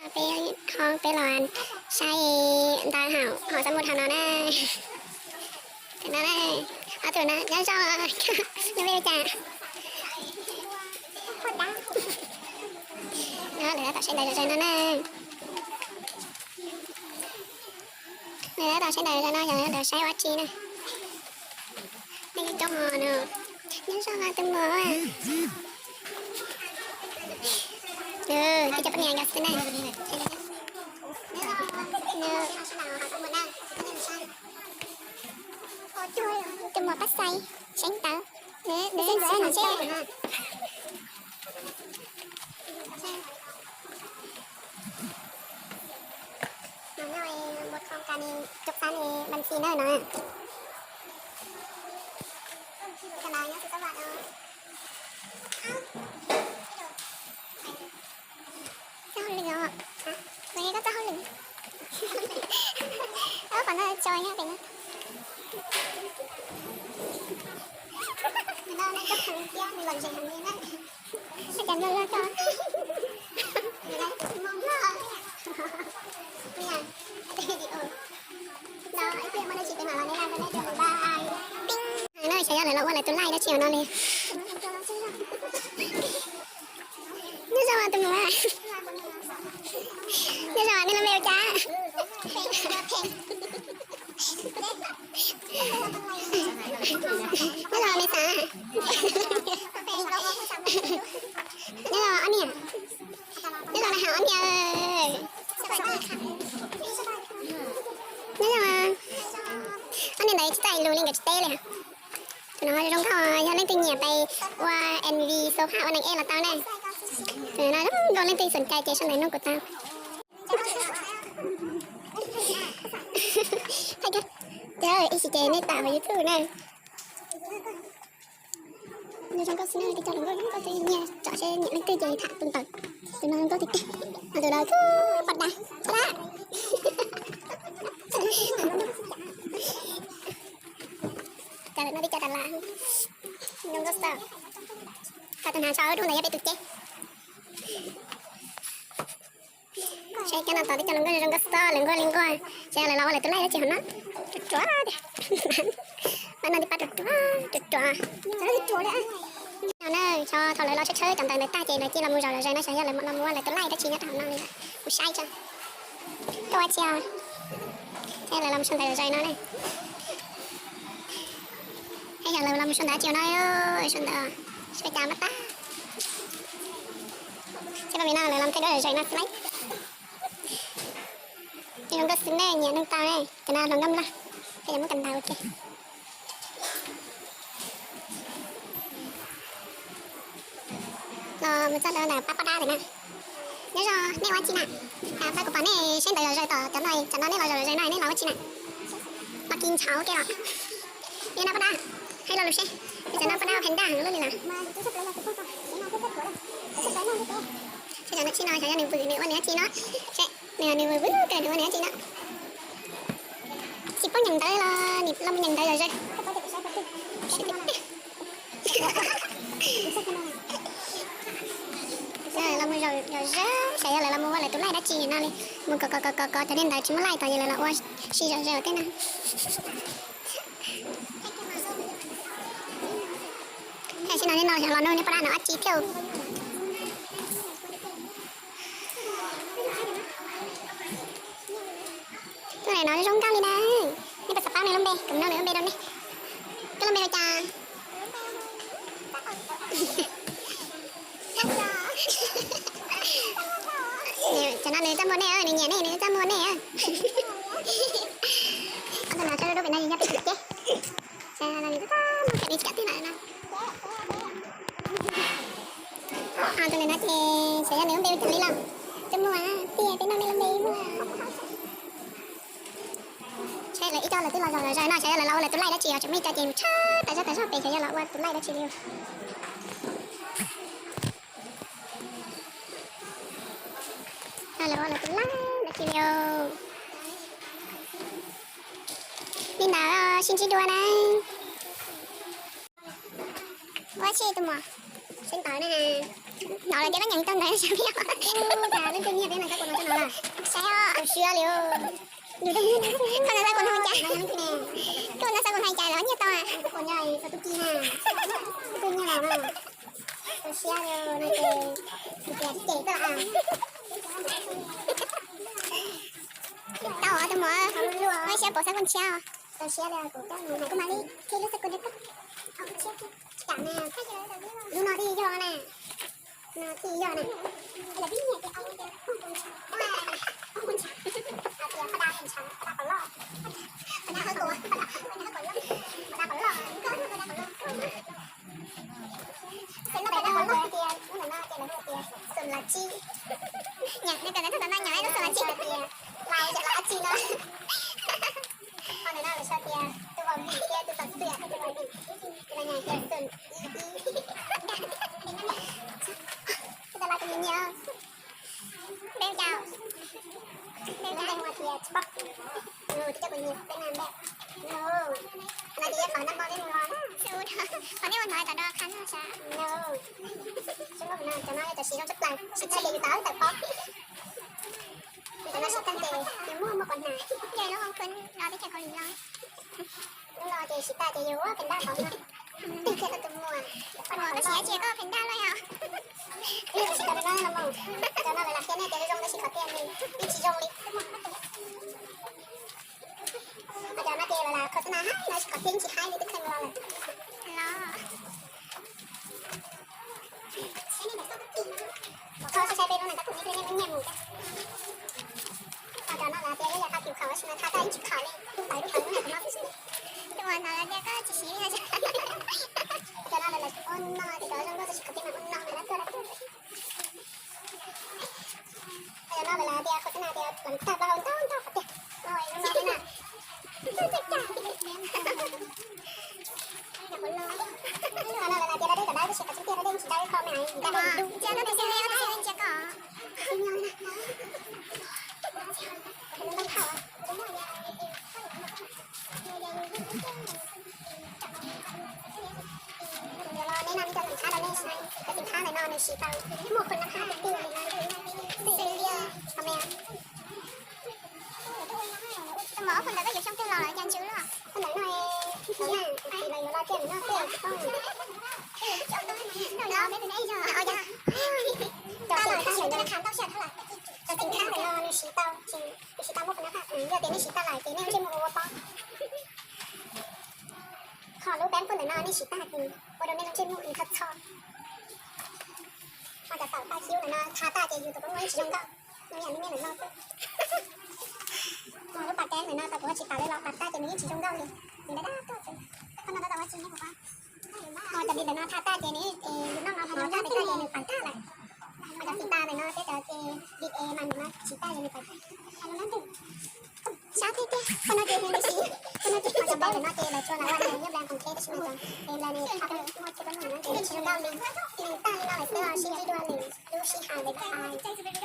Peb ho peb los saib ntawv hauv, hauv xab npum hauv no na. Tam no na, ob tug no nyob zoo, nws me ua cas? No lawv tab tom saib ntawv zom zaws no na. Lawv tab tom saib ntawv zom zaws no, yog lawv saib ua tsi na. Nej coob ho no, nyob zoo tus muam. Twb cov poj niam nkawd xwb na. Tus muam pab xais, saib ntawv. Nws saib ntawv nws tsev. Nws nyob ua khoo kas ni cov xab ni ban xi na no. Txoj hauj lwm os, nws koj txoj hauj lwm. Ob qhov no tso nyob pem no. No xyov yog lawv los ua lawv tus laij dab tsi no li. Nyob zoo tus muam. Nyob zoo, nej lub npe ua cas? Nyob zoo me xav. Nyob zoo ob niam. Nyob zoo na hauv ob niam. Nyob zoo. Ob niam ntawd tsis txawj lus li nkawd tsis teb li. Tus no zoo nkauj, yog leej twg nyiam pes ua M V xo phaj ua neeg ej los tau na. Tus no zoo nkauj, leej twg xom cai ces sau ntawv nug kuv tau. Ib sim ces nej pam hauv YouTube na. Nws zoo nkauj xwb na, tib co hluas nkauj zoo nkauj, twb nyiam tsom seb nyiam leej twg ces tham tus ntawd. Tus no zoo nkauj tiag tiag, tus no kuj pom dab pom dab. Cas lawm no tib co tas las zoo nkauj xwb. Thaum tus hnav tso dub ntawd yog peb tus ceb. Saib cov no tod tib co hluas nkauj zoo nkauj xwb, lawv nquag li nquag. Ces lawv los ua lawv tus laij dab tsi hauv no. Ruam ruam tiag. Pab no tib pab ruam ruam ruam ruam. No na, xyov thaum lawv los tshawb tshawb cov ntawv ntawd tag ces lawv cia los mus zaum zom zaws no, xyov yog lawv los mus ua lawv tus laij dab tsi nyob rau hauv no li. Kuv saib tso. Koj ua tsi os? Ces lawv los mus sau ntawv zom zaws no ne. Ej, yog lawv los mus sau ntawv dab tsi no, sau ntawv, sau cas mas tag. Ces pab no lawv los thaij duab zom zaws no xwb lauj. Zoo nkauj xwb ne, nyiam neeg tau ne, cov no hluas nkauj loj, ces muab cov ntawv ua ke. Los mus txog rau ntawm pab poj dab ntawm na. Nyob zoo, nej ua tsi na? Pab kuv pom nej saib ntawv zom zaws tom cov no, cov no nej los zom zaws no nej los ua tsi na? Los kis ntshauv ua ke los? Li no poj dab, hais lo lus seb, cov no poj dab ua phees daj heev luaj li lawm. Seb cov no tsis no xyov yog nws vwm nws ua nws dab tsi no. Seb, nws nws vwm vwm kawg nws ua nws dab tsi no. Tsis paub nyeem ntawv los nim los mus nyeem ntawv zom zaws. Los mus zom zaws, xyov yog lawv los mus ua lawv tus laij dab tsi no li. Mus kov kov kov kov kov cov niag ntawv tsis muaj laij tod ces lawv los ua si zom zaws tej no. Tam sim no nej no los nug niag poj dab no dab tsi thiab. Tus no zoo nkauj li na. Nej puas xav paub nws lub npe? Kuv nug nws lub npe rau nej. Koj lub npe hu cas? Cov no nws txaj muag nej, nws nyiam nej, nws txaj muag nej. Ob tug no tso dub pem no nyob pem tim ceg. Nws txaj muag nws tsis kam twg lawm no. Ho tus ntawm no ces xyov yog nws lub npe ua cas li los. Txaj muag tiag, peb nug nej lub npe muag. Saib lawv ib co lawv twb los zom zaws no, xyov yog lawv los ua lawv tus laij dab tsi os, tseem muaj ib co ces mus tshawb tas zog tas zog pem, xyov yog los ua tus laij dab tsi li. Lawv ua lawv tus laij dab tsi li. Li ntawd sib ntsib dua na. Ua tsi tus muam? Saib ntawv na. Hnov lawv tias lub nyeem tau ntawd sab peb. Ua cas leej twg nyiag peb mas xab kuv no tso no lawm? Saib os. Siab li. Koj ntawd xab kuv no cas? Koj ntawd xab kuv no cas los nyiag tau? Tus nyiag, tus nyiag los no. Tau siab li no ces, ces koj. Tau os tus muam, muaj siab pauv xab kuv tshiab os. Tau siab li kuv, kuv mam li qhib lub xab kuv rau koj. Tsis kam na, lub no thiaj yog na. No thiaj yog na. Tias poj da ntshav, poj da qos loj, poj da qos loj, poj da qos loj, poj da qos loj. Xeem no pem no tias, lub ntawm no ces lawv hu tias xum los tsib. Nyob, nyob lub xum los tsib tias lau yam los dab tsi no. Ho ntawm no lawv sau tias tus vauv vim thiab tus xov xwm thiab tus vauv vim, ces lawv nyeem tias xum ib ib. Tus tas las tus nyiam nyiam. Peb cas, peb cas hu tias tsis pom. Nws twb coj kuv nyiam peb na npe. Nws, qhov no ces yog qhov nag hmo nej mus los na. Xu, qhov nej ua hnov cov no qha no sav. Nws, xu, no cov no yog cov siv zoo tshaj plaws, siv tag ces yus tawv tawm pob. Yus cov no siv tag ces yus muaj muaj quav hnav. Ces lub hoob khwb no teb chaws Kaus Lim no. Lub no ces siv tag ces yus ua phev daj qhov no. Tig kiag rau tus muam. Tus muam koj siv ces koj phev daj lawm yom. Ib yam siv cov no no mus. Cov no lawv lam qhia nej tias zoo tab sis qhov tiag nws yeej tsis zoo li. Ho cov no ces lawv lam khos xab nas haib no tab sis qhov tiag yeej tsis haib li twb kheev los lawm. Los. Thaum koj saib peb lub no tab kuv nyiam nyiam mus thiab. Cov no lawv tias yog qhov piv khaum tab sis mas thaj tab yeej tsis khaum li, lub tawv lub tawv lub no kuv no xwb. Tus muam ntawd lawv tias koj tsis siv li no. Cov no lawv ua no ces cov zoo nkauj tab sis qhov tiag mas ua no mas lab tuaj lab tuaj. Cov no lawv tias khos xab nas tias lawv tag plaub hau ntau ntau qhov tiag. Lub no na. Qhov no lawv tias da dej kom dawb tab sis qhov tseeb tiag da dej tsis dawb kho mas da dej dub. Ntsia koj tus xib lej, tus xib lej ntsia koj. Neb no cov xim khab no nej, cov xim khab ntawm no nws siv tau muaj khos nab hab tiag tiag li no. Xws li, tus muam, phau ntawv koj yuav xyoo twg los lawv cas ntsws lawm? Phau ntawv no, no, lawv yuav los tiag no tej tsis paub. Cov xim khab ntawm no, cov xim khab ntawm no nws siv tau, nws siv tau muaj khos nab hab, yog tias nej siv tag lawm ces nej lub ntsej muag ua pob. Ho lub peeb phau ntawm no nej siv tag ces ua rau nej lub ntsej muag nws txho txho. Ho cov tawm tag xyub ntawm no tha tag ces yus tus koob muag yeej tsis zoo nkauj, nws yam me me ntawm no xwb. Ho lub pas keeb ntawm no tau kuv ho tsis tawm li los pas tag ces nws yeej tsis zoo nkauj li, nws dab dab tuaj xwb. Ho cov di ntawm no tha tag ces nws, yus noj no ho noj tag ces nws pas tag lawm. Ho cov xim tas ntawm no thiab cov di es mas ntawm no siv tag ces nws pas tag. Sab tiag tiag, qhov no ces nws siv, qhov no ces cov nplooj ntawm no ces lawv tsuas lawv ua nyob npla khoom teb tab sis mas cov npla ne tha tag, muaj cov nplooj ntawm no ces nws tsis zoo nkauj li. Nws tag li no lawm xwb os, sib ntsib dua lwm lub sij hawm, bye bye.